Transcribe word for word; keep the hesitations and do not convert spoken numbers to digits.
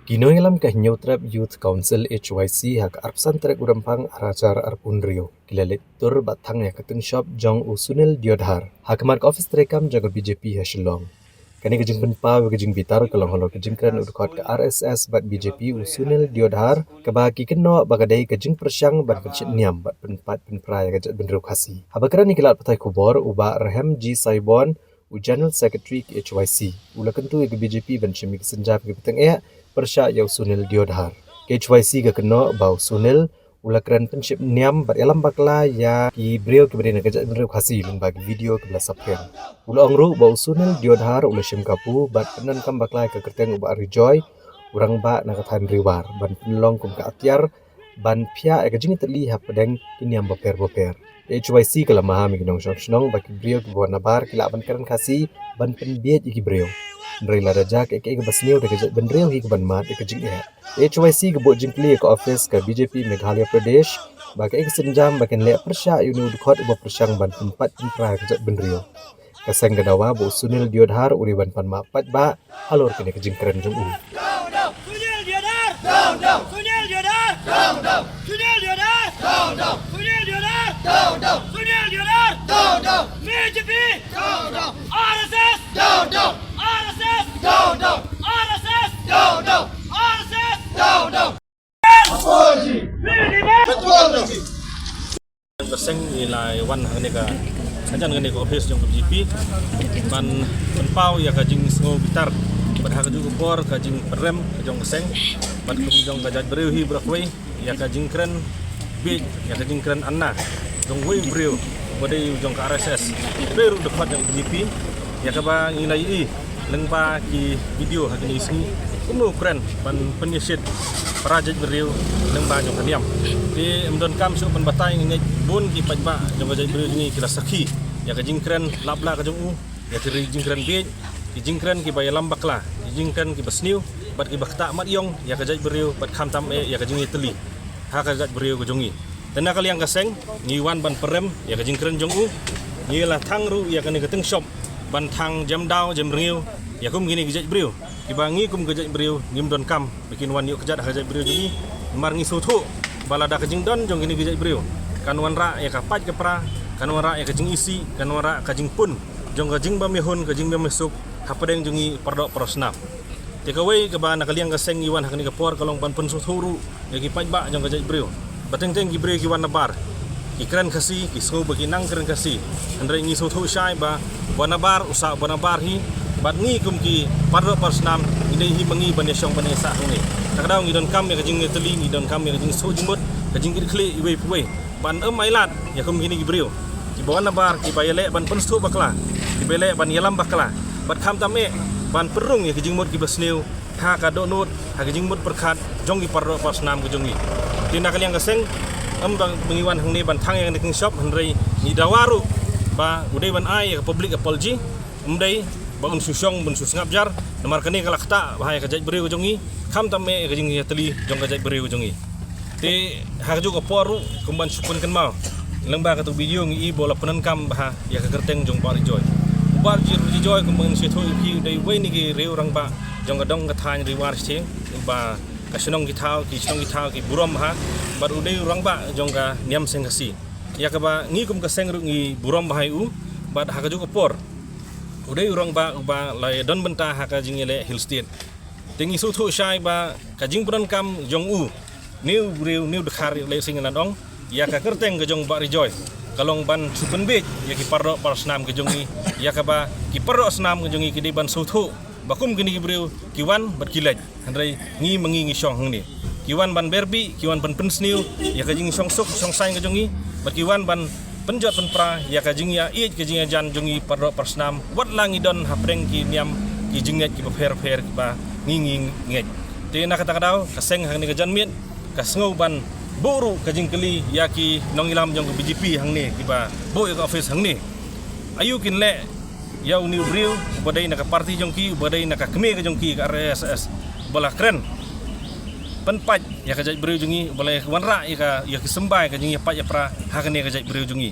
Ki nongïalam ka Hynñiewtrep Youth Council H Y C ha ka arphew san tarik u Rymphang arhajar arphew hynriew ki la leit tur bad thang ïa ka tyngshop jong u Sunil Deodhar ha khmat ka ophis treikam jong ka B J P ha Shillong. Kane ka jingpynpaw ïa ka jingbitar ka long halor ka jingkren u dkhot ka R S S bad B J P u Sunil Deodhar, kaba ki kynnoh ba ka dei ka jingpyrshang ban pynshit niam bad pynpait pynpra ïa ka jaitbynriew Khasi. Haba kren ïa ki lad pathai khubor, u Bah Rahem G Saibon, u General Secretary ka H Y C, u la kyntu ïa ka B J P ban shim ïa ki sienjam kiba tyngeh pyrshah ïa u Sunil Deodhar. Ka H Y C ka kynnoh ba u Sunil u la kren pynshit niam bad ïalam bakla ïa ki briew kiba dei na ka jaitbynriew Khasi lyngba ki video kiba la saphriang. U la ong ruh ba u Sunil Deodhar u la shim kabu bad pyndonkam bakla ïa ka kyrteng u Bah Rijoy, u rangbah na ka thaiñ Ri War, ban pynlong kum ka atiar ban phiah ïa ka jingïatylli hapdeng ki niam bapher bapher. Ka H Y C ka la maham ïa ki nongshong shnong ba ki briew kiba wan nabar ki lah ban kren Khasi ban pynbieit ïa ki briew. Hynrei lada jia kaei kaei kaba sniew da ka jaitbynriew hi kaban mad ïa ka jingeh. Ka H Y C ka buh jingkylli ïa ka ophis ka B J P Meghalaya Pradesh ba kaei ka sienjam ba kin leh pyrshah ïa une u dkhot uba pyrshang ban pynpait pynpra ïa ka jaitbynriew. Ka seng ka dawa ba u Sunil Deodhar u dei ban pan map paidbah halor kane ka jingkren jong u. Sunil Deodhar! Down, down! Sunil Deodhar! Down, down! Sunil Deodhar! Down, down! Sunil Deodhar! Down, down! Sunil Deodhar! Down, down! B J P! Down, down! R S S! Down, down! R S S! Down, down! R S S! Down, down! R S S! Down, down! Ka seng ngi la wan ha kane ka, hajan kane ka office jong ka B J P ban pynpaw ïa ka jingsngew bitar bad ha kajuh ka por ka jingpyrem ka jong ka seng bad kum jong ka jaitbynriew hi baroh kawei ïa ka jingkren bieit, ïa ka jingkren anna jong uwei u briew uba dei jong ka R S S, u briew u dkhot jong ka B J P, ïa kaba ngi la ïohi lyngba ki video ha kine ki sngi kumno u kren ban pynïashit para jaitbynriew lyngba jong ka niam. Te ym donkam shuh ban batai, ngi ngeit bun ki paidbah jong ka jaitbynriew jong ngi ki la sakhi ïa ka jingkren lap la ka jong u, ïa ki jingkren bieit, ki jingkren kiba ïalam bakla, ki jingkren kiba sniew bad kiba ktah mat ïong ïa ka jaitbynriew bad khamtam eh ïa ka jingïatylli ha ka jaitbynriew ka jong ngi. Te na ka liang ka seng ngi wan ban pyrem ïa ka jingkren jong u. Ngi la thang ruh ïa kane ka tyngshop ban thang jem daw jem rngiew ïa kum kine ki jaitbynriew kiba ngi kum ka jaitbynriew ngim donkam ba kin wan ïoh kjat ha ka jaitbynriew jong ngi. Namar ngi sngewthuh ba lada ka jingdon jong kine ki jaitbynriew kan wanrah ïa ka pait ka pra, kan wanrah ïa ka jingisih, kan wanrah ka jingpun jong ka jingbymïahun ka jingbymïasuk hapdeng jong ngi para doh para snam. Te kawei kaba na ka liang ka seng ngi wan ha kane ka por ka long ban pynsngewthuh ruh ïa ki paidbah jong ka jaitbynriew ba teng teng ki briew ki wan nabar ki kren Khasi, ki sngew ba ki nang kren Khasi. Hynrei ngi sngewthuh shai ba uba nabar u sah uba nabar hi bad ngi kum ki para doh para snam ngi dei hi ma ngi ban ïashong ban ïasah hangne. Te ka daw ngi donkam ïa ka jingïatylli, ngi donkam ïa ka jingsuk jingmut, ka jingkitkhlieh iwei pa iwei ban ym ailad ïa kum kine ki briew kiba wan nabar kiba ïaleh ban pynsngewthuh bakla, kiba ïaleh ban ïalam bakla bad khamtam eh ban pynrung ïa ki jingmut kiba sniew ha ka dohnud, ha ka jingmut pyrkhat jong ki para doh para snam ka jong ngi. Te na ka liang ka seng ym ba ngi wan hangne ban thang ïa kane ka tyngshop, hynrei ngi dawa ruh ba u dei ban ai ïa ka public apology, ym dei ba un shu shong ban shu sngap jar, namar kane ka la ktah bha ïa ka jaitbynriew ka jong ngi khamtam eh ïa ka jingïatylli jong ka jaitbynriew ka jong ngi. Te ha kajuh ka por ruh kum ban shu pynkynmaw lyngba katu ka video ngi i ba u la pyndonkam bha ïa ka kyrteng jong u Bah Rijoy. U Bah Rijoy kum ban shu ïathuh ïa phi u dei uwei na ki riew rangbah jong ka dong ka thaiñ Ri War Shithiang, uba ka shnong ki thaw, ki shnong ki thaw ki burom bha bad u dei u rangbah jong ka niam seng Khasi ïa kaba ngi kum ka seng ruh ngi burom bha ïa u. Bad ha kajuh ka por u dei u rangbah uba la ïadon bynta ha ka jingïaleh Hill State. Te ngi sngewthuh shai ba ka jingpyndonkam jong u, une u briew, une u dkhar, lehse ngan ong, ïa ka kyrteng ka jong u Bah Rijoy ka long ban shu pynbieit ïa ki para doh para snam ka jong ngi, ïa kaba ki para doh snam ka jong ngi ki dei ban sngewthuh ba kum kine ki briew ki wan bad ki leit, hynrei ngi ma ngi ngi shong hangne. Ki wan ban ber bih, ki wan ban pynsniew ïa ka jingshong suk shong saiñ ka jong ngi bad ki wan ban pynjot pynpra ïa ka jingïaieit ka jingïajan jong ngi para doh para snam, wat la ngi don hapdeng ki niam ki jingngeit kiba pher pher kiba ngi ngi ngeit. Te na kata ka daw ka seng hangne ka janmiet ka sngew ban buh ruh ka jingkylli ïa ki nongïalam jong ka B J P hangne kiba buh ïa ka office hangne. Aïu kin leh ïa une u briew uba dei na ka party jong ki, uba dei na ka kmie ka jong ki ka R S S, uba la kren pynpait ïa ka jaitbynriew jong ngi, uba la wanrah ïa ka, ïa ki symbai ka jingïapait ïapra ha kane ka jaitbynriew jong ngi.